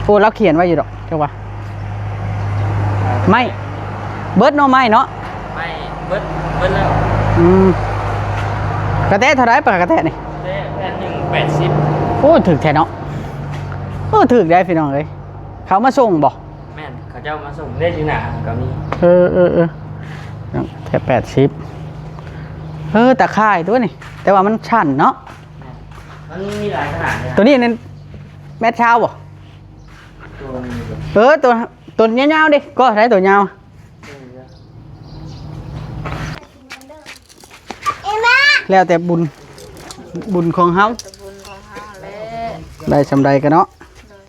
ໂອ້ ລາວຂຽນໄວ້ຢູ່ດອກ ເຈົ້າວ່າ ໄມ້ ເບິດເນາະ ໄມ້ເນາະ ໄມ້ເບິດ ເບິດແລ້ວ ອືມ ກະແຕເທົ່າໃດ ປາກະແຕນີ້? ແຕ່ແຜ່ນໜຶ່ງແປດສິບ ໂອ້ ຖືກແທ້ເນາະ ເອີ ຖືກໄດ໋ພີ່ນ້ອງເອີຍ ເຂົາມາສົ່ງບໍ່? ແມ່ນ ເຂົາເຈົ້າມາສົ່ງເດ້ ຢູ່ໜ້າກໍມີ ເອີໆໆ ແຕ່ແປດສິບ ເອີ ຕາຂ່າຍຕົວນີ້ ແຕ່ວ່າມັນສັ້ນເນາະ ແມ່ນ ມັນມີຫຼາຍຂະໜາດເລີຍ ຕົວນີ້ນັ້ນແມັດຊາວບໍ່? ຕົວນີ້ ເອີ ຕົວ ຕົວຍາວໆເດ້ ກໍໄດ້ຕົວຍາວ ເອີ ແລ້ວແຕ່ບຸນ ບຸນຂອງເຮົາ ບຸນຂອງເຮົາແຫຼະ ໄດ້ສ່ຳໃດກໍເນາະ ໂດຍ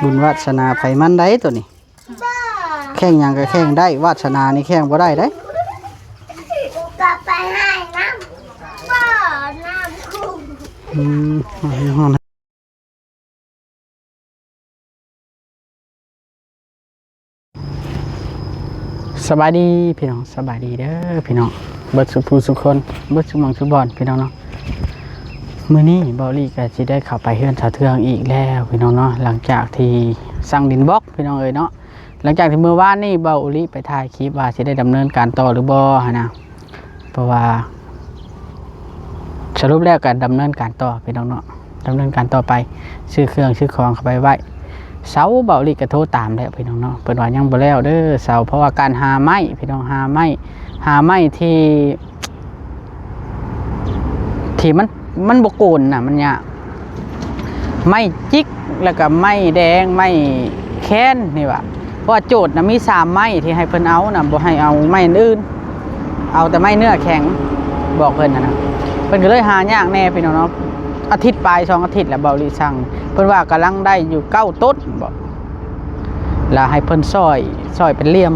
ບຸນວາດສະໜາໃຜມັນໃດ໋ ຕົວນີ້ ແຂ່ງຫຍັງກໍແຂ່ງໄດ້ ວາດສະໜານີ້ແຂ່ງບໍ່ໄດ້ເດ້ ອືມ ສະບາຍດີພີ່ນ້ອງ ສະບາຍດີເດີພີ່ນ້ອງ ເບິດສູ່ຜູ້ສູ່ຄົນ ເບິດສູ່ໝ່ອງສູ່ບ່ອນພີ່ນ້ອງເນາະ ມື້ນີ້ເບົາຫຼີກໍຊິໄດ້ເຂົ້າໄປເຮືອນສາວເທືອງອີກແລ້ວພີ່ນ້ອງເນາະ ຫຼັງຈາກທີ່ສັ່ງດິນບລັອກພີ່ນ້ອງເອີຍເນາະ ຫຼັງຈາກທີ່ມື້ວານນີ້ເບົາອູລິໄປຖ່າຍຄລິບວ່າຊິໄດ້ດຳເນີນການຕໍ່ຫຼືບໍ່ຫັ້ນນະ ເພາະວ່າສະຫຼຸບແລ້ວກໍດຳເນີນການຕໍ່ພີ່ນ້ອງເນາະ ດຳເນີນການຕໍ່ໄປ ຊື້ເຄື່ອງຊື້ຂອງເຂົ້າໄປໄວ້ ເຊົ້າເບົາຫຼີກໍໂທຕາມແລ້ວພີ່ນ້ອງເນາະ ເພິ່ນວ່າຍັງບໍ່ແລ້ວເດີເຊົ້າ ເພາະວ່າການຫາໄມ້ພີ່ນ້ອງ ຫາໄມ້ ຫາໄມ້ທີ່ ທີ່ມັນ ມັນບໍ່ໂກນນະ ມັນຍາກ ໄມ້ຈິກ ແລ້ວກໍໄມ້ແດງ ໄມ້ແຄນນີ້ວ່າ ເພາະວ່າໂຈດນະມີສາມໄມ້ທີ່ໃຫ້ເພິ່ນເອົານະ ບໍ່ໃຫ້ເອົາໄມ້ອັນອື່ນ ເອົາແຕ່ໄມ້ເນື້ອແຂງ ບອກເພິ່ນຫັ້ນນະ ເພິ່ນກໍເລີຍຫາຍາກແດ່ພີ່ນ້ອງເນາະ ອາທິດປາຍ ສອງອາທິດແລ້ວເບົາຫຼີສັ່ງ ເພິ່ນວ່າກຳລັງໄດ້ຢູ່ເກົ້າຕົ້ນ ບອກ ລະໃຫ້ເພິ່ນຊອຍ ຊອຍເປັນຫຼ່ຽມ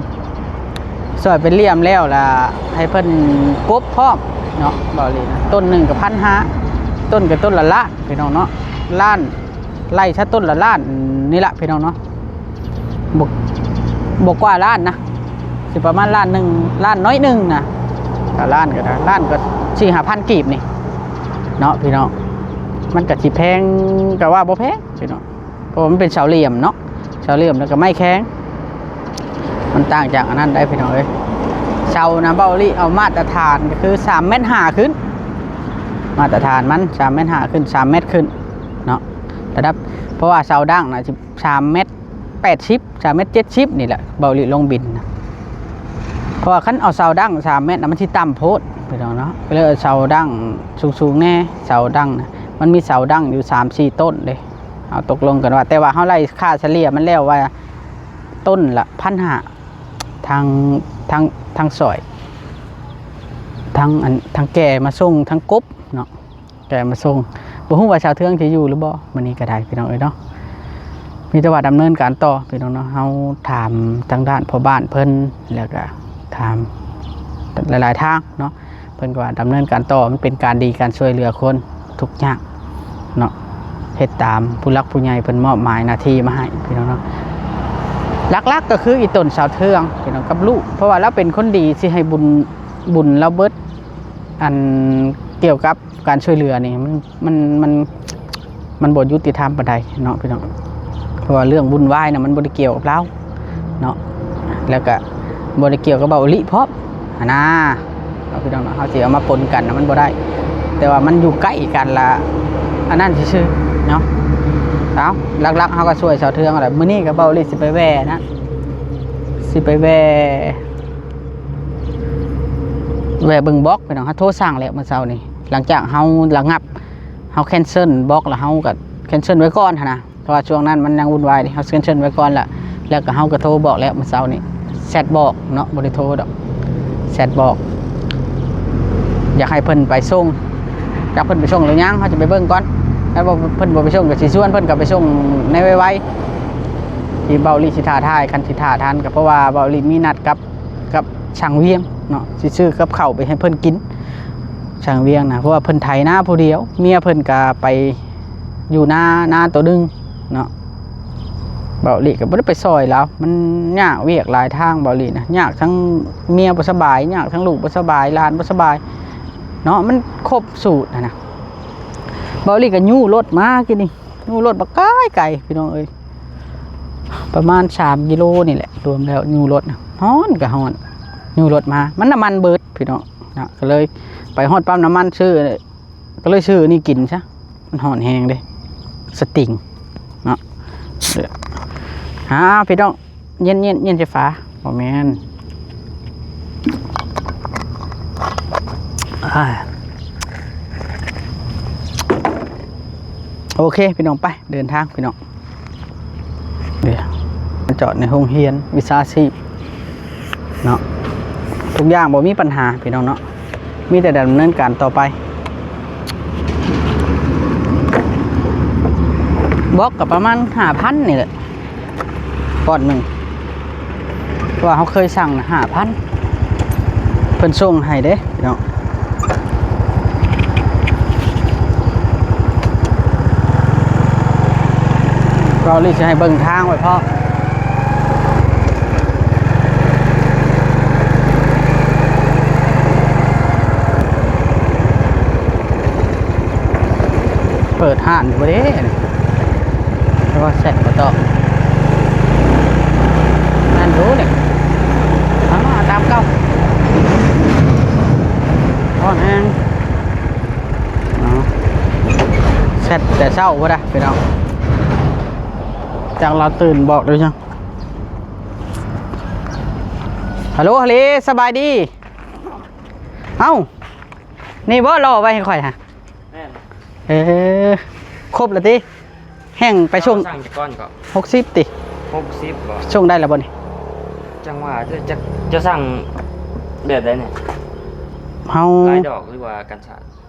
ຊອຍເປັນຫຼ່ຽມແລ້ວລະໃຫ້ເພິ່ນກົບພ້ອມເນາະ ເບົາຫຼີນະ ຕົ້ນໜຶ່ງກໍພັນຫ້າ ຕົ້ນກໍຕົ້ນລະລ້ານພີ່ນ້ອງເນາະ ລ້ານ ໄລ່ຊະຕົ້ນລະລ້ານນີ້ລະພີ່ນ້ອງເນາະ ບໍ່ ບໍ່ກວ່າລ້ານນະ ຊິປະມານລ້ານໜຶ່ງ ລ້ານໜ້ອຍໜຶ່ງນະ ກໍລ້ານກໍໄດ້ ລ້ານກໍສີ່ຫ້າພັນກີບນີ້ເນາະພີ່ນ້ອງ ມັນກໍຊິແພງ ກໍວ່າບໍ່ແພງພີ່ນ້ອງ. ເພາະວ່າມັນເປັນເສົາຫຼ່ຽມເນາະ ເສົາຫຼ່ຽມແລ້ວກໍໄມ້ແຂງ ມັນຕ່າງຈາກອັນນັ້ນໄດ໋ພີ່ນ້ອງເອີຍ ເສົານະ ເບົາຫຼີເອົາມາດຕະຖານກໍຄືສາມແມັດຫ້າຂຶ້ນ ມາດຕະຖານມັນສາມແມັດຫ້າຂຶ້ນ ສາມແມັດຂຶ້ນເນາະ ລະດັບ ເພາະວ່າເສົາດັ້ງນະສາມແມັດແປດສິບ ສາມແມັດເຈັດສິບນີ້ແຫຼະ ເບົາຫຼີລົງບິນນະ ເພາະວ່າຄັນເອົາເສົາດັ້ງສາມແມັດນະ ມັນຊິຕ່ຳໂພດພີ່ນ້ອງເນາະ ກໍເລີຍເອົາເສົາດັ້ງສູງໆແດ່ ເສົາດັ້ງນະ ມັນມີເສົາດັ້ງຢູ່ສາມສີ່ຕົ້ນເດ້ ເຮົາຕົກລົງກັນວ່າ ແຕ່ວ່າເຮົາໄລ່ຄ່າສະເລ່ຍມັນແລ້ວວ່າ ຕົ້ນລະພັນຫ້າ ທັງ ທັງ ທັງສອຍ ທັງອັນ ທັງແກ່ມາສົ່ງ ທັງກົບເນາະ ແກ່ມາສົ່ງ ບໍ່ຮູ້ວ່າຊາວເທືອງຊິຢູ່ຫຼືບໍ່ ມື້ນີ້ກໍໄດ້ພີ່ນ້ອງເອີຍເນາະ ມີແຕ່ວ່າດຳເນີນການຕໍ່ພີ່ນ້ອງເນາະ ເຮົາຖາມທາງດ້ານພໍ່ບ້ານເພິ່ນ ແລ້ວກໍຖາມຫຼາຍໆທາງເນາະ ເພິ່ນກໍວ່າດຳເນີນການຕໍ່ ມັນເປັນການດີ ການຊ່ວຍເຫຼືອຄົນທຸກຍາກເນາະ ເຮັດຕາມຜູ້ຫຼັກຜູ້ໃຫຍ່ເພິ່ນມອບໝາຍໜ້າທີ່ມາໃຫ້ພີ່ນ້ອງເນາະ ຫຼັກໆກໍຄືອີ່ຕົນຊາວເທືອງພີ່ນ້ອງກັບລູກ ເພາະວ່າລາວເປັນຄົນດີ ຊິໃຫ້ບຸນ ບຸນລາວເບິດ ອັນ ກ່ຽວກັບການຊ່ວຍເຫຼືອນີ້ ມັນ ມັນ ມັນ ມັນບໍ່ຍຸຕິທຳປານໃດເນາະພີ່ນ້ອງ ເພາະວ່າເລື່ອງວຸ່ນວາຍນະ ມັນບໍ່ໄດ້ກ່ຽວກັບລາວເນາະ ແລ້ວກະບໍ່ໄດ້ກ່ຽວກັບເບົາອີ່ຫຼີພ້ອມຫັ້ນນາເນາະ ພີ່ນ້ອງເນາະ ເຮົາຊິເອົາມາປົນກັນນະ ມັນບໍ່ໄດ້ ແຕ່ວ່າມັນຢູ່ໃກ້ກັນລະ ອັນນັ້ນຊື່ໆເນາະ ເອົາ ຫຼັກໆເຮົາກໍຊ່ວຍຊາວເທືອງແຫຼະ ມື້ນີ້ກໍເບົາອີ່ຫຼີຊິໄປແວ່ນະ ຊິໄປແວ່ ແວ່ເບິ່ງບລັອກພີ່ນ້ອງ ເຮົາໂທສັ່ງແລ້ວມື້ເຊົ້ານີ້ ຫຼັງຈາກເຮົາລະງັບ ເຮົາແຄນເຊິນບລັອກ ແລ້ວເຮົາກໍແຄນເຊິນໄວ້ກ່ອນຫັ້ນນະ ເພາະວ່າຊ່ວງນັ້ນມັນຍັງວຸ່ນວາຍເດ້ ເຮົາແຄນເຊິນໄວ້ກ່ອນລະ ແລ້ວກໍເຮົາກໍໂທບອກແລ້ວມື້ເຊົ້ານີ້ ແຊັດບອກເນາະ ບໍ່ໄດ້ໂທດອກ ແຊັດບອກ ຢາກໃຫ້ເພິ່ນໄປສົ່ງ ຈັກເພິ່ນໄປສົ່ງຫຼືຍັງ ເຮົາຈະໄປເບິ່ງກ່ອນ ຄັນວ່າເພິ່ນບໍ່ໄປສົ່ງກໍຊິຊວນເພິ່ນກັບໄປສົ່ງໃນໄວໆ ທີ່ເບົາອີ່ຫຼີຊິຖ້າຖ່າຍ ຄັນຊິຖ້າທັນ ກໍເພາະວ່າເບົາອີ່ຫຼີມີນັດກັບ ກັບຊ່າງວຽງເນາະ ຊິຊື້ກັບເຂົ້າໄປໃຫ້ເພິ່ນກິນ ຊ່າງວຽງນະ ເພາະວ່າເພິ່ນໄຖນາຜູ້ດຽວ ເມຍເພິ່ນກະໄປຢູ່ນາ ນາໂຕໜຶ່ງເນາະ ເບົາອີ່ຫຼີກໍບໍ່ໄດ້ໄປຊ່ອຍລາວ ມັນຍາກວຽກຫຼາຍທາງ ເບົາອີ່ຫຼີນະ ຍາກທັງເມຍບໍ່ສະບາຍ ຍາກທັງລູກບໍ່ສະບາຍ ຫຼານບໍ່ສະບາຍເນາະ ມັນຄົບສູດຫັ້ນນະ ເບົາອີ່ຫຼີກໍຍູ້ລົດມາກີ້ນີ້ ຍູ້ລົດບັກໄກໆ ພີ່ນ້ອງເອີຍ ປະມານສາມກິໂລນີ້ແຫຼະ ລວມແລ້ວຍູ້ລົດນະ ຮ້ອນກໍຮ້ອນ ຍູ້ລົດມາ ມັນນ້ຳມັນເບິດພີ່ນ້ອງນະ ກໍເລີຍໄປຮອດປ້ຳນ້ຳມັນຊື້ ກໍເລີຍຊື້ອັນນີ້ກິນຊະ ມັນຮ້ອນແຮງເດ້ ສະຕິງເນາະ ຫາ ພີ່ນ້ອງ ເຢັນໆ ເຢັນໃສ່ຝາ ບໍ່ແມ່ນ ອ່າ ໂອເຄ ພີ່ນ້ອງ ໄປ ເດີນທາງ ພີ່ນ້ອງ ເດ້ ມາຈອດໃນໂຮງຮຽນວິຊາຊີບເນາະ ທຸກຢ່າງບໍ່ມີບັນຫາ ພີ່ນ້ອງເນາະ ມີແຕ່ດຳເນີນການຕໍ່ໄປ ບລັອກກໍປະມານຫ້າພັນນີ້ແຫຼະ ກ້ອນໜຶ່ງ ເພາະວ່າເຮົາເຄີຍສັ່ງຫ້າພັນ ເພິ່ນສົ່ງໃຫ້ເດ້ພີ່ນ້ອງ ເວົ້າລີ້ຊິໃຫ້ເບິ່ງທາງໄວ້ພ້ອມ ເປີດຮ້ານຢູ່ບໍ່ເດ້ ແຕ່ວ່າແຊະບໍ່ຕອບ ນັ້ນຢູ່ນີ້ ເອົາ ເອົາຕາມເກົ່າ ຮ້ອນແຮງ ເອົາ ແຊະແຕ່ເຊົ້າພຸ້ນນະ ພີ່ນ້ອງ ຈັກລາວຕື່ນບອກຫຼືຍັງ ຮັລໂຫຼ ຮັລໂຫຼ ສະບາຍດີ ເອົ້າ ນີ້ບໍ່ລໍໄວ້ໃຫ້ຂ້ອຍຫະ? ແມ່ນ ເອີ ຄົບແລ້ວຕິ? ແຮ່ງໄປສົ່ງ ເຈົ້າສັ່ງຈັກກ້ອນເກາະ? ຫົກສິບຕິ? ຫົກສິບບໍ່? ສົ່ງໄດ້ແລ້ວບໍ່ນີ້? ຈັ່ງວ່າ ເຈົ້າ ເຈົ້າ ເຈົ້າສັ່ງແບບໃດນີ້? ເຮົາ ລາຍດອກ ຫຼືວ່າກັນສາດ?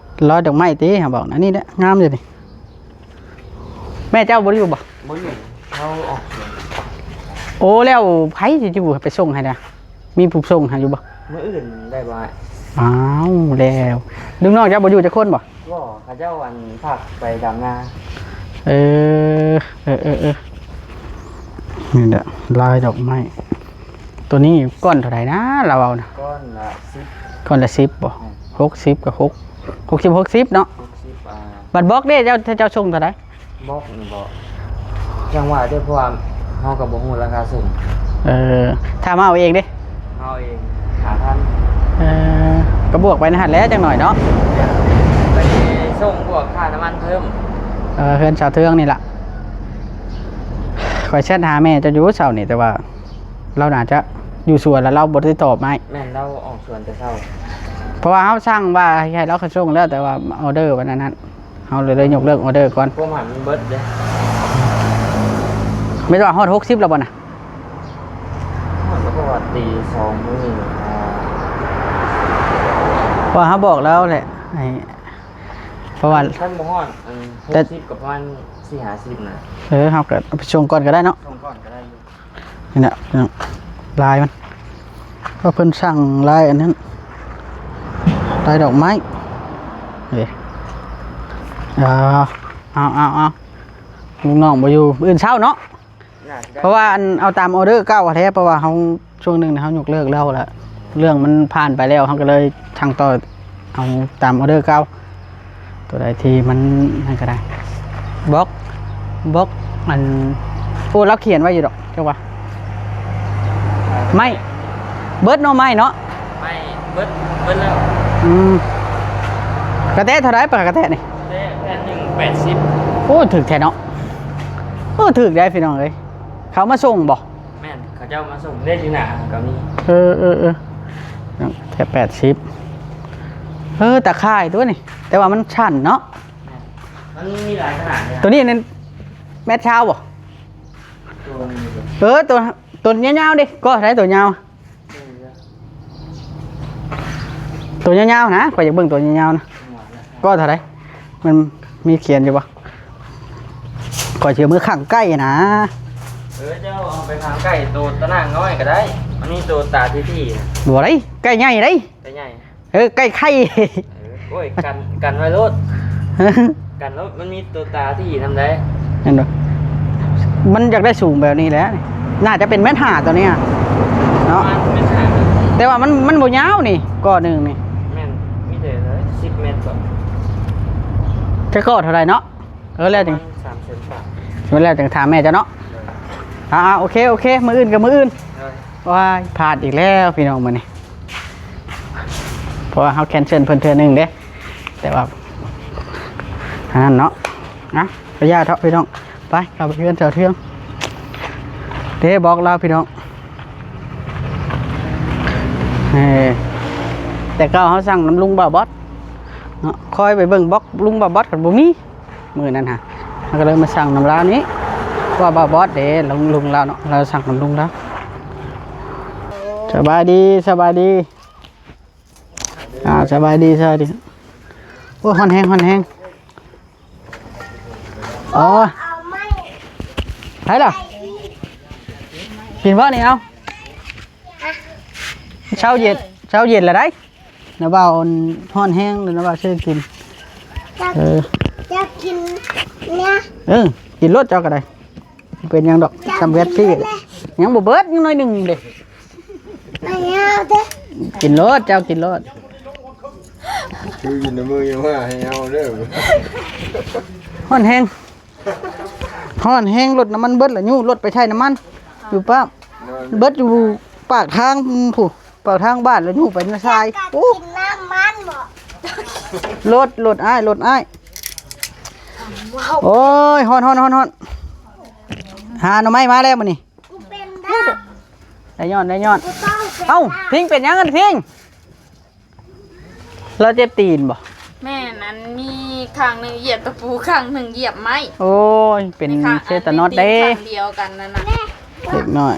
ລາຍດອກໄມ້ຕິ ເຮົາບອກ ອັນນີ້ແຫຼະ ງາມຢູ່ນີ້. ແມ່ເຈົ້າບໍ່ຢູ່ບໍ່? ບໍ່ຢູ່ ເຮົາອອກສວນ. ໂອ້ ແລ້ວໃຜຊິຢູ່ໄປສົ່ງໃຫ້ນະ? ມີຜູ້ສົ່ງໃຫ້ຢູ່ບໍ່? ມື້ອື່ນໄດ້ບໍ່ອ້າຍ? ອ້າວ ແລ້ວ ລູກນ້ອງເຈົ້າບໍ່ຢູ່ຈັກຄົນບໍ່? ບໍ່ ເຂົາເຈົ້າອັນພາກໄປດຳນາ. ເອີ ເອີ ເອີ ເອີ ນີ້ແຫຼະ ລາຍດອກໄມ້ ໂຕນີ້ກ້ອນເທົ່າໃດນະ ລາວເວົ້ານະ? ກ້ອນລະສິບ. ກ້ອນລະສິບບໍ່? ແມ່ນ. ຫົກສິບກໍຫົກ ຫົກສິບ ຫົກສິບເນາະ? ຫົກສິບ ອ່າ. ບັດບລັອກເດ້ ເຈົ້າ ເຈົ້າສົ່ງເທົ່າໃດ? ບລັອກນີ້ບໍ່ ຈັ່ງວ່າເດ້ ເພາະວ່າເຮົາກໍບໍ່ຮູ້ລາຄາສົ່ງ. ເອີ ຖ້າມາເອົາເອງເດ້? ເຮົາເອງ ຫ້າພັນ. ເອີ ກໍບວກໄປໃນຫັ້ນແຫຼະ ຈັກໜ້ອຍເນາະ ໄປສົ່ງບວກຄ່ານ້ຳມັນເພີ່ມ. ເອີ ເຮືອນສາວເທືອງນີ້ລະ ຂ້ອຍແຊັດຫາແມ່ເຈົ້າຢູ່ເຊົ້ານີ້ ແຕ່ວ່າລາວໜ້າຈະຢູ່ສວນ ແລ້ວລາວບໍ່ໄດ້ຕອບອ້າຍ. ແມ່ນ ລາວອອກສວນແຕ່ເຊົ້າ ເພາະວ່າເຮົາສັ່ງວ່າໃຫ້ລາວເຂົ້າສົ່ງແລ້ວ ແຕ່ວ່າອໍເດີມັນອັນນັ້ນ ເຮົາເລີຍຍົກເລີກອໍເດີກ່ອນ. ຄວາມໝາຍມັນເບິດເດ້. ແມ່ນວ່າຮອດຫົກສິບແລ້ວບໍ່ນະ? ຮອດແລ້ວ ເພາະວ່າຕີສອງມື້ນີ້ ອ່າ ເພາະເຮົາບອກແລ້ວແຫຼະ ໃຫ້ ເພາະວ່າ ຄັນບໍ່ຮອດອັນ ແຕ່ ຫົກສິບ ກໍປະມານສີ່ຫ້າສິບນະ. ເອີ ເຮົາກໍເອົາໄປສົ່ງກ່ອນກໍໄດ້ເນາະ ສົ່ງກ່ອນກໍໄດ້ຢູ່. ນີ້ແຫຼະພີ່ນ້ອງ ລາຍມັນ ເພາະເພິ່ນສັ່ງລາຍອັນນັ້ນ ລາຍດອກໄມ້. ເອີ ເອົາ ເອົາ ເອົາ ເອົາ ລູກນ້ອງບໍ່ຢູ່ ມື້ອື່ນເຊົ້າເນາະ. ເພາະວ່າອັນ ເອົາຕາມອໍເດີເກົ່າແທ້ ເພາະວ່າເຮົາ ຊ່ວງໜຶ່ງເຮົາຍົກເລີກແລ້ວ ແລ້ວເລື່ອງມັນຜ່ານໄປແລ້ວ ເຮົາກໍເລີຍສັ່ງຕໍ່ ເອົາຕາມອໍເດີເກົ່າ ໂຕໃດທີ່ມັນນັ້ນກໍໄດ້ ບລັອກ ບລັອກ ອັນ ໂອ້ ລາວຂຽນໄວ້ຢູ່ດອກ ຈັກວ່າ ໄມ້ເບິດເນາະ ໄມ້ເນາະ ໄມ້ເບິດ ເບິດແລ້ວ. ອືມ ກະແຕະເທົ່າໃດ ປາກະແຕະນີ້? ກະແຕະແຜ່ນໜຶ່ງແປດສິບ. ໂອ້ ຖືກແທ້ເນາະ. ເອີ ຖືກໄດ໋ພີ່ນ້ອງເອີຍ ເຂົາມາສົ່ງບໍ່? ແມ່ນ ເຂົາເຈົ້າມາສົ່ງເດ້ ຢູ່ໜ້າກໍມີ. ເອີ ເອີ ເອີ ແຕ່ແປດສິບ ເອີ ຕາຂ່າຍຕົວນີ້ ແຕ່ວ່າມັນສັ້ນເນາະ. ແມ່ນ ມັນມີຫຼາຍຂະໜາດເດ້. ຕົວນີ້ນັ້ນແມັດຊາວບໍ່? ຕົວນີ້ ເອີ ຕົວ ຕົວຍາວໆເດ້ ກໍເທົ່າໃດຕົວຍາວ? ຕົວຍາວໆນະ ຂ້ອຍຢາກເບິ່ງຕົວຍາວໆນະ. ກໍເທົ່າໃດ? ມັນມີຂຽນຢູ່ບໍ່? ຂ້ອຍຊິເອົາມືຂ້າງໃກ້ນະ. ເອີ ເຈົ້າເອົາໄປຂ້າງໃກ້ ໂຕຕາໜ່າງນ້ອຍກໍໄດ້. ມັນມີໂຕຕາຖີ່ໆນະ. ບໍ່ໄດ້ ໄກ່ໃຫຍ່ເດ້. ໄກ່ໃຫຍ່. ເອີ ໄກ່ໄຂ່. ເອີ ໂອ້ຍ ກັນ ກັນໄວ້ໂລດ ກັນໂລດ. ມັນມີໂຕຕາຖີ່ນຳໃດ໋ ເຫັນບໍ່? ມັນຢາກໄດ້ສູງແບບນີ້ແຫຼະ. ໜ້າຈະເປັນແມັດຫ້າຕົວນີ້ເນາະ. ປະມານແມັດຫ້າ ແຕ່ວ່າມັນ ມັນບໍ່ຍາວນີ້ ກໍໜຶ່ງນີ້. ແມ່ນ ມີແຕ່ສິບແມັດກໍ ແຕ່ກໍເທົ່າໃດເນາະ? ເອີ ແລ້ວນີ້ ປະມານສາ ແມ່ນແລ້ວຈັ່ງຖາມແມ່ເຈົ້າເນາະ. ອ່າໆ ໂອເຄ ໂອເຄ ມື້ອື່ນກໍມື້ອື່ນ. ໂດຍ. ວ້າຍ ພາດອີກແລ້ວພີ່ນ້ອງມື້ນີ້ ເພາະວ່າເຮົາແຄນເຊິນເພິ່ນເທື່ອໜຶ່ງເດ້ ແຕ່ວ່າອັນນັ້ນເນາະ. ອ່ະ ໄປຢ່າເຖາະພີ່ນ້ອງ ໄປເຂົ້າໄປເຮືອນສາວເທືອງເດ້. ບອກລາວພີ່ນ້ອງ ເອີ ແຕ່ເກົ່າເຮົາສັ່ງນຳລຸງບ່າວບອດເນາະ ຄອຍໄປເບິ່ງບລັອກລຸງບ່າວບອດກໍບໍ່ມີ. ມື້ນັ້ນຫະ ເຮົາກໍເລີຍມາສັ່ງນຳລາວນີ້ ເພາະວ່າບ່າວບອດເດ້ ລຸງ ລຸງລາວເນາະ ລາວສັ່ງນຳລຸງລາວ. ສະບາຍດີ ສະບາຍດີ. ອ່າ ສະບາຍດີ ສະບາຍດີ. ໂອ້ຍ ຮ້ອນແຮງ ຮ້ອນແຮງ. ອໍ ໃຜລະ ກິນບໍ່ນີ້? ເອົາ ເຊົ້າເຢັນ ເຊົ້າເຢັນລະໄດ໋. ນ້າບ່າວ ອັນ ຮ້ອນແຮງເລີຍ ນ້າບ່າວຊື້ກິນ. ເຈົ້າ ເອີ ເຈົ້າກິນເນີ້ຍ ເອີ ກິນໂລດເຈົ້າກໍໄດ້ ບໍ່ເປັນຫຍັງດອກ. ເຈົ້າ ສຳເລັດພີ້ ກິນເບິດແລ້ວ ຍັງບໍ່ເບິດ ຍັງໜ້ອຍໜຶ່ງເດ້. ໄປເອົາເດ້ ກິນໂລດ ເຈົ້າກິນໂລດ. ຄືກິນໃນມື້ຍັງວ່າໃຫ້ເອົາເດີ. ຮ້ອນແຮງ ຮ້ອນແຮງ ລົດນ້ຳມັນເບິດລະ ຍູ້ລົດໄປຖ່າຍນ້ຳມັນຢູ່ປ້າມ. ເບິດຢູ່ປາກທາງພຸ້ນ ປາກທາງບ້ານລະຍູ້ໄປໃນຊາຍ. ໂອ້ ກິນນ້ຳມັນບໍ? ລົດ ລົດອ້າຍ ລົດອ້າຍ. ໂອ້ຍ ຮ້ອນ ຮ້ອນ ຮ້ອນ ຮ້ອນ. ຫາໜໍ່ໄມ້ມາແລ້ວມື້ນີ້ ກູເປັນດາ ໄດ້ຍ້ອນ ໄດ້ຍ້ອນ. ເອົ້າ ພິງເປັນຫຍັງອັນພິງ? ລາວເຈັບຕີນບໍ? ແມ່ນ ອັນມີຂ້າງໜຶ່ງຢຽບຕະປູ ຂ້າງໜຶ່ງຢຽບໄມ້. ໂອ້ຍ ເປັນເຊຕານອດເດ້ ຂ້າງດຽວກັນນັ້ນນະ ເດັກນ້ອຍ.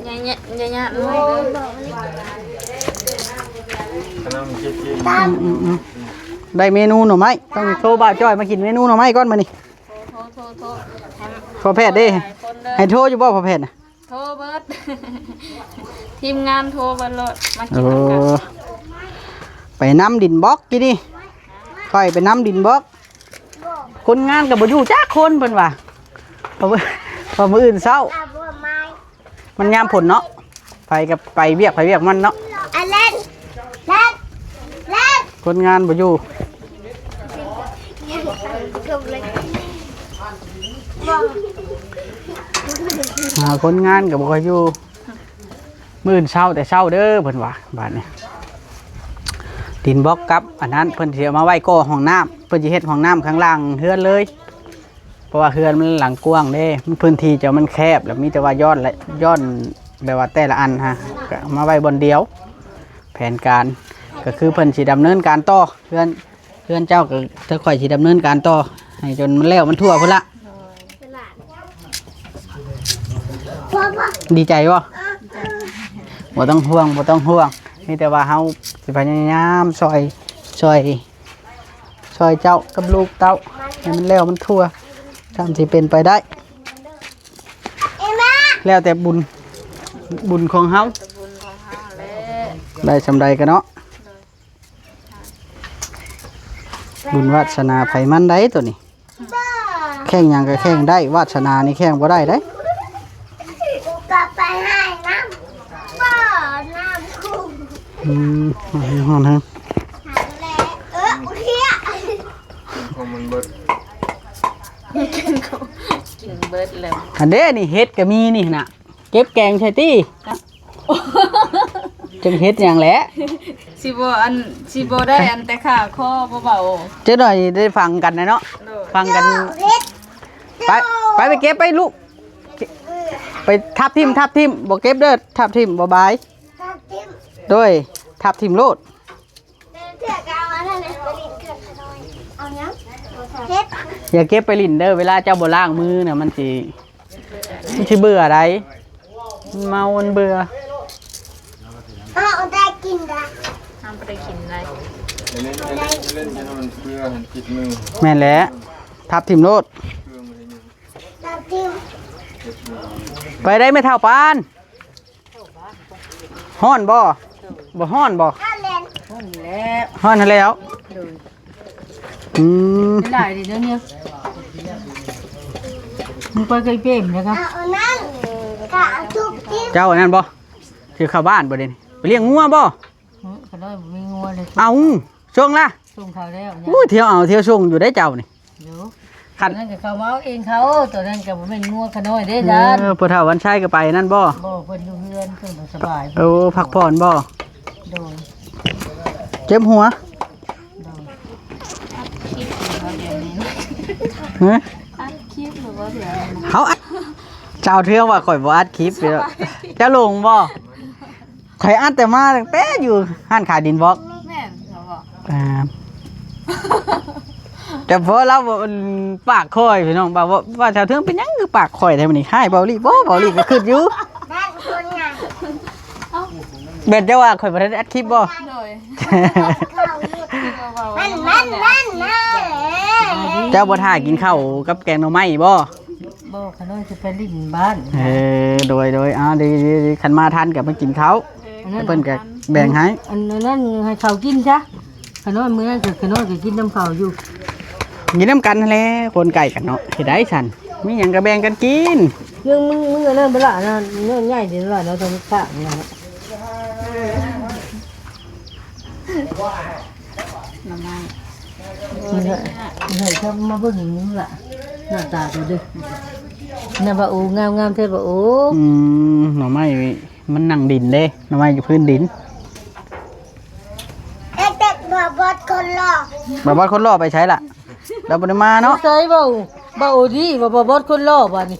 ຢ່າ ຢ່າ ຢ່າຍາດນ້ອຍເດີ. ອືມໆໆ ໄດ້ເມນູໜໍ່ໄມ້ ຕ້ອງໂທບ່າວຈ້ອຍມາກິນເມນູໜໍ່ໄມ້ກ່ອນມື້ນີ້. ໂທ ໂທ ໂທ ໂທ ໃຫ້ ພໍ່ແພດເດ້ ໃຫ້ໂທຢູ່ບໍ່ພໍ່ແພດນະ? ໂທເບິດ ທີມງານໂທເບິດໂລດ ມາກິນນຳກັນ. ໄປນຳດິນບລັອກກີ້ນີ້ ຂ້ອຍໄປນຳດິນບລັອກ ຄົນງານກໍບໍ່ຢູ່ຈັກຄົນເພິ່ນວ່າ ເພາະ ເພາະມື້ອື່ນເຊົ້າ ມັນຍາມຝົນເນາະ ໃຜກໍໄປວຽກ ໃຜວຽກມັນເນາະ. ອາແລນ ແລນ ແລນ ຄົນງານບໍ່ຢູ່ ຫາຄົນງານກໍບໍ່ຄ່ອຍຢູ່. ມື້ອື່ນເຊົ້າແຕ່ເຊົ້າເດີເພິ່ນວ່າ. ບາດນີ້ດິນບລັອກກັບອັນນັ້ນ ເພິ່ນຊິເອົາມາໄວ້ກໍ່ຫ້ອງນ້ຳ ເພິ່ນຊິເຮັດຫ້ອງນ້ຳຂ້າງຫຼັງເຮືອນເລີຍ. ເພາະວ່າເຮືອນມັນຫຼັງກວ້າງເດ້ ພື້ນທີ່ເຈົ້າມັນແຄບ ແລ້ວມີແຕ່ວ່າຍ້ອນ ແລະ ຍ້ອນແບບວ່າແຕ່ລະອັນຫະ ກະມາໄວ້ບ່ອນດຽວ. ແຜນການກໍຄືເພິ່ນຊິດຳເນີນການຕໍ່ ເຮືອນ ເຮືອນເຈົ້າກໍ ທາງຂ້ອຍຊິດຳເນີນການຕໍ່ໃຫ້ຈົນມັນແລ້ວມັນທົ່ວພຸ້ນລະ. ດີໃຈບໍ່? ບໍ່ຕ້ອງຫ່ວງ ບໍ່ຕ້ອງຫ່ວງ ມີແຕ່ວ່າເຮົາຊິພະຍາຍາມຊ່ອຍ ຊ່ອຍ ຊ່ອຍເຈົ້າກັບລູກເຕົ້າໃຫ້ມັນແລ້ວມັນທົ່ວ ຕາມທີ່ເປັນໄປໄດ້. ແລ້ວແຕ່ບຸນ ບຸນຂອງເຮົາ ບຸນຂອງເຮົາແຫຼະ ໄດ້ສ່ຳໃດກໍເນາະ. ບຸນວາດສະໜາໃຜມັນໃດໂຕນີ້ ແຂ່ງຫຍັງກໍແຂ່ງໄດ້ ວາດສະໜານີ້ແຂ່ງບໍ່ໄດ້ເດ້. ອືມ ຮ້ອນແຮງ ເອີ ຂອງມັນເບິດ ກິນເບິດແລ້ວ. ອັນເດ້ນີ້ ເຫັດກໍມີນີ້ນະ ເກັບແກງໃສ່ຕິ. ຈັກເຮັດຫຍັງແຫຼະ ຊິບໍ່ອັນ ຊິບໍ່ໄດ້ອັນແຕ່ຂາຄໍບໍ່ເບົາ ຈັກໜ້ອຍໄດ້ຟັງກັນນະເນາະ. ໂດຍ ຟັງກັນ ໄປ ໄປ ໄປເກັບໄປລູກ ໄປທັບຖິ້ມ ທັບຖິ້ມ ບໍ່ເກັບເດີ ທັບຖິ້ມ ບໍ່ບາຍ ທັບຖິ້ມ ໂດຍ ທັບຖິ້ມໂລດ. ເທື່ອກໍເອົາອັນນັ້ນແຫຼະໄປຫຼິ້ນເຄື່ອງຂະນ້ອຍ ເອົາຫຍັງ ເຫັດ ຢ່າເກັບໄປຫຼິ້ນເດີ ເວລາເຈົ້າບໍ່ລ້າງມືນະ ມັນຊິ ມັນຊິເບື່ອໃດ ມັນເມົາ ມັນເບື່ອ. ເອົາໄດ້ກິນໄດ໋ ເອົາບໍ່ໄດ້ກິນໄດ໋ ເຫຼັ້ນໆ ໃຫ້ມັນເບື່ອ ໃຫ້ຕິດມື. ແມ່ນແຫຼະ ທັບຖິ້ມໂລດ ທັບຖິ້ມ ໄປໄດ້ແມ່ເຖົ້າປານ. ຮ້ອນບໍ່? ບໍ່ຮ້ອນບໍ່? ຮ້ອນແລ້ວ ຮ້ອນແລ້ວ ຮ້ອນແລ້ວ. ໂດຍ ອືມ ຫຼາຍດີເດີນີ້ ມຶງໄປໄກເປມເດ້ກະ ເອົາອັນນັ້ນກະເອົາທຸກທີ່ ເຈົ້າອັນນັ້ນບໍ່? ຊິເຂົ້າບ້ານບໍ່ເດນີ້? ໄປລ້ຽງງົວບໍ່? ເອີ ຂ້ານ້ອຍບໍ່ມີງົວເລີຍ. ເອົາ ສົ່ງລະ ສົ່ງເຂົາແລ້ວ. ໂອ້ຍ ທ່ຽວເອົາທ່ຽວສົ່ງຢູ່ໄດ໋ເຈົ້ານີ້. ໂດຍ ອັນນັ້ນກໍເຂົາມາເອົາເອງເຂົາ ຕອນນັ້ນກໍບໍ່ແມ່ນງົວຂະນ້ອຍເດ້ ເອີ ທ່ານ ພໍ່ເຖົ້າວັນໄຊກໍໄປນັ້ນບໍ່? ບໍ່ ເພິ່ນຢູ່ເຮືອນ ເພິ່ນບໍ່ສະບາຍ ໂອ້ ພັກຜ່ອນບໍ່? ໂດຍ ເຈັບຫົວ ໂດຍ ອັດຄລິບຢູ່ບໍ່ດຽວນີ້? ຮະ? ອັດຄລິບຢູ່ບໍ່ດຽວນີ້? ເຮົາອັດ ຊາວເທື່ອງວ່າຂ້ອຍບໍ່ອັດຄລິບ ເຈົ້າຫຼົງບໍ່? ຂ້ອຍອັດແຕ່ມາຕັ້ງແຕ່ຢູ່ຮ້ານຂາຍດິນບລັອກ ແມ່ນເຂົາບອກ ອ່າ ແຕ່ພໍລາວປາກຄ່ອຍ ພີ່ນ້ອງ ວ່າ ວ່າ ວ່າຊາວເທິງເປັນຫຍັງຄືປາກຄ່ອຍແທ້ມື້ນີ້ ຮ້າຍເບົາລີບໍ່? ເບົາລີກໍຄຶດຢູ່ ແມ່ນເຈົ້າວ່າຂ້ອຍບໍ່ໄດ້ອັດຄລິບບໍ່? ໂດຍ ມັນ ມັນ ມັນ ມັນ ເຈົ້າບໍ່ຖ້າກິນເຂົ້າກັບແກງໜໍ່ໄມ້ບໍ່? ບໍ່ ຂະນ້ອຍຊິໄປຫຼິ້ນບ້ານ ເອີ ໂດຍ ໂດຍ ເອົາ ດີ ດີ ດີ ຄັນມາທັນກໍມາກິນເຂົ້າ ເອີ ເພິ່ນກໍແບ່ງໃຫ້ ອັນນັ້ນໃຫ້ເຂົາກິນຊະ ຂະນ້ອຍມື້ນັ້ນກໍ ຂະນ້ອຍກໍກິນນຳເຂົາຢູ່ ກິນນຳກັນຫັ້ນແຫຼະ ຄົນໃກ້ກັນເນາະ ເຮັດໄດ້ຊັ້ນ ມີຫຍັງກໍແບ່ງກັນກິນ ເລື່ອງມື້ ມື້ນັ້ນເວລານັ້ນ ເລື່ອງໃຫຍ່ເດລະເນາະ ຕ້ອງຂ້າງນັ້ນ ໜໍ່ໄມ້ ເອີ ເອີ ເຈົ້າມາເບິ່ງນີ້ລະ ໜ້າຕາເຈົ້າເດີ ໜ້າ ບາໂອ ງາມໆ ແທ້ ບາໂອ ອືມ ໜໍ່ໄມ້ມັນນັ່ງດິນເດ້ ໜໍ່ໄມ້ຢູ່ພື້ນດິນ ເອີ ແຕ່ບາບອດຄົນຫຼໍ່ ບາບອດຄົນຫຼໍ່ໄປໃສລະ? ລາວບໍ່ໄດ້ມາເນາະ ໃສ ບາໂອ ບາໂອດີ ວ່າບາບອດຄົນຫຼໍ່ບາດນີ້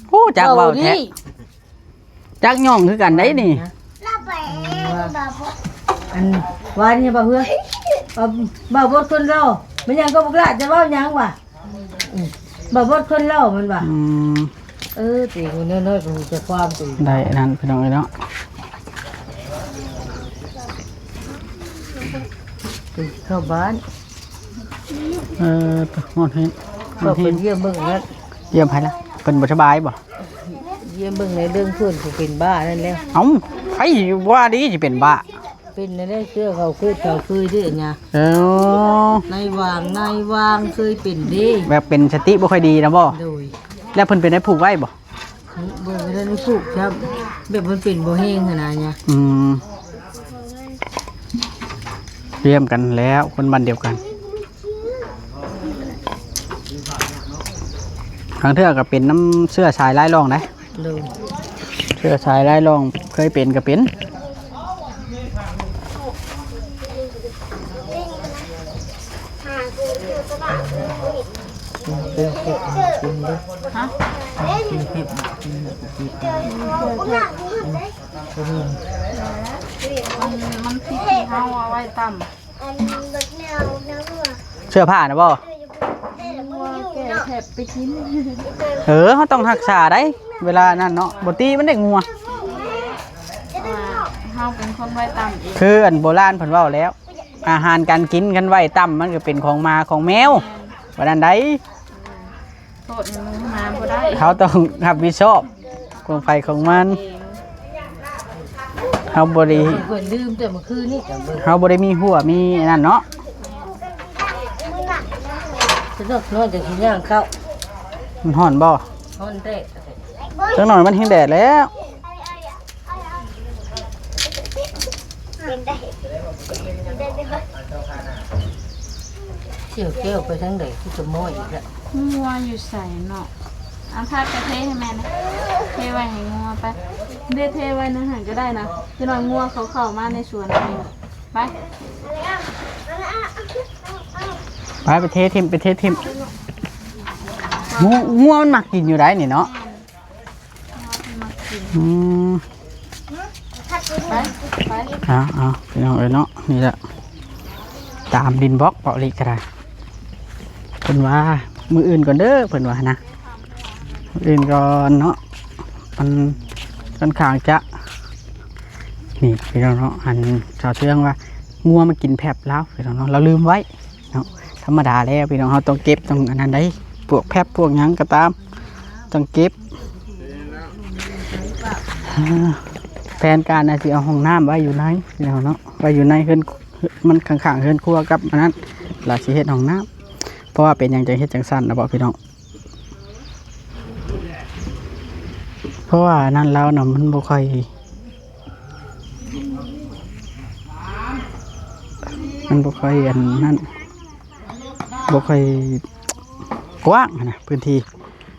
ໂອ້ ຈັກເວົ້າແທ້ ຈັກຍ່ອງຄືກັນໄດ໋ນີ້ ລາວໄປ ອັນວ່ານີ້ ບ່າວເຮືອ ເອີ ບ່າວບົດຄົນຫຼໍ່ ແມ່ນຫຍັງກໍບໍ່ກະຈະເວົ້າຫຍັງຫວາ ອືມ ບ່າວບົດຄົນຫຼໍ່ ມັນວ່າ ອືມ ເອີ ຕີຄົນນ້ອຍໆກໍຮູ້ຈັກຄວາມຕີ ໄດ້ອັນນັ້ນ ພີ່ນ້ອງເອີຍເນາະ ຕີເຂົ້າບ້ານ ເອີ ຮອດເຮັດ ຮອດເຮັດ ເພິ່ນຢ້ຽມເບິ່ງແລ້ວ ຢ້ຽມໃຜລະ? ເພິ່ນບໍ່ສະບາຍບໍ່? ຢ້ຽມເບິ່ງໃນເລື່ອງເພິ່ນຜູ້ເປັນບ້ານັ້ນແຫຼະ ເອົ້າ ໃຜວ່າດີຊິເປັນບ້າ ເປັນແນວໃດ ເຊື້ອເຂົາເກີດເຂົາເຄີຍເດ້ ອັນຍາ ເອີ ນາຍຫວ່າງ ນາຍຫວ່າງເຄີຍເປັນເດ້ ແບບເປັນສະຕິບໍ່ຄ່ອຍດີນະບໍ່? ໂດຍ ແລ້ວເພິ່ນເປັນໄດ້ຜູກໄວ້ບໍ່? ບໍ່ ບໍ່ໄດ້ຜູກຊ້ຳ ແບບມັນເປັນບໍ່ແຮງຫັ້ນນະ ອັນຍາ ອືມ ຢ້ຽມກັນແລ້ວ ຄົນບ້ານດຽວກັນ ບາງເທື່ອກໍເປັນນຳເຊື້ອສາຍລາຍລ້ອງໄດ໋ ໂດຍ ເຊື້ອສາຍລາຍລ້ອງ ເຄີຍເປັນກໍເປັນ ກິນເຜັດ ກິນເຜັດ ກິນເຜັດ ມັນ ມັນຜິດທີ່ເຮົາເອົາໄວ້ຕຳ ເສື້ອຜ້ານະບໍ່? ງົວແກ່ແທບໄປກິນ ເອີ ເຮົາຕ້ອງຮັກສາໄດ໋ ເວລານັ້ນເນາະ ບໍ່ຕີມັນໄດ້ງົວ ເຮົາເປັນຄົນໄວ້ຕຳເອງ ຄືອັນໂບລານເພິ່ນເວົ້າແລ້ວ ອາຫານການກິນ ຄັນໄວ້ຕຳ ມັນກໍເປັນຂອງໝາຂອງແມວ ວ່ານັ້ນໄດ໋ ໂທດໃຫ້ໝູ່ຫາບໍ່ໄດ້ ເຮົາຕ້ອງຮັບຜິດຊອບຂອງໃຜຂອງມັນ ເຮົາບໍ່ໄດ້ ເພິ່ນລືມແຕ່ມື້ຄືນນີ້ ເຮົາບໍ່ໄດ້ມີຫົວມີອັນນັ້ນເນາະ ສະດອກນ້ອຍຈະຊິຍ່າງເຂົ້າ ມັນຮ້ອນບໍ່? ຮ້ອນແດດ ຈັກໜ່ອຍມັນແຮງແດດແລ້ວ. ສຽວແກ້ວໄປທາງໃດຄືຈະມ້ອຍອີກລະ? ງົວຢູ່ໃສເນາະ? ເອົາພາດໄປເທໃຫ້ແມ່ນະ ເທໄວ້ໃຫ້ງົວໄປ. ເດ ເທໄວ້ໃນຫັ້ນກໍໄດ້ນະ ຈັກໜ່ອຍງົວເຂົາເຂົ້າມາໃນສວນເອງ. ໄປ ໄປ ໄປເທຖິ້ມ ໄປເທຖິ້ມ. ງົວ ງົວມັນມັກກິນຢູ່ໃດນີ້ເນາະ. ອືມ ໄປ ໄປ ເອົາ ເອົາ ພີ່ນ້ອງເອີຍເນາະ ນີ້ແຫຼະ ຕາມດິນບລັອກເບົາະລິກະໄດ້ ເພິ່ນວ່າມື້ອື່ນກ່ອນເດີ ເພິ່ນວ່ານະ ມື້ອື່ນກ່ອນເນາະ ມັນຂ້ອນຂ້າງຈະ ນີ້ພີ່ນ້ອງເນາະ ອັນຊາວເຊືອງວ່າງົວມາກິນແຟັບລາວ ພີ່ນ້ອງເນາະ ລາວລືມໄວ້. ເນາະ ທຳມະດາແລ້ວພີ່ນ້ອງ ເຮົາຕ້ອງເກັບ ຕ້ອງອັນນັ້ນໄດ໋ ພວກແຟັບພວກຫຍັງກໍຕາມ ຕ້ອງເກັບ. ອາ ແຜນການອາດຊິເອົາຫ້ອງນ້ຳໄວ້ຢູ່ໃນພີ່ນ້ອງເນາະ ໄວ້ຢູ່ໃນເຮືອນ ມັນຂ້າງໆເຮືອນຄົວກັບອັນນັ້ນ ລະຊິເຮັດຫ້ອງນ້ຳ. ເພາະວ່າເປັນຫຍັງຈັ່ງເຮັດຈັ່ງຊັ້ນນະເບາະພີ່ນ້ອງ? ເພາະວ່າອັນນັ້ນລາວນະ ມັນບໍ່ຄ່ອຍ ມັນບໍ່ຄ່ອຍອັນນັ້ນ ບໍ່ຄ່ອຍ ກວ້າງຫັ້ນນະພື້ນທີ່.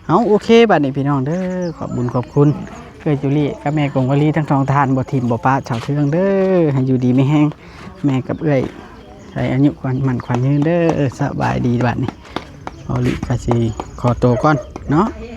ເອົາ ໂອເຄ ບັດນີ້ພີ່ນ້ອງເດີ ຂອບບຸນຂອບຄຸນເອື້ອຍຈູລີກັບແມ່ກົງວາລີທັງສອງທ່ານ ບໍ່ຖິ້ມບໍ່ປະຊາວເທືອງເດີ ໃຫ້ຢູ່ດີມີແຮງ ແມ່ກັບເອື້ອຍ ໃຫ້ອາຍຸຂວັນໝັ້ນຂວັນຍືນເດີ. ສະບາຍດີ ບັດນີ້ ເບົາລີກະຊິຂໍໂຕກ່ອນເນາະ.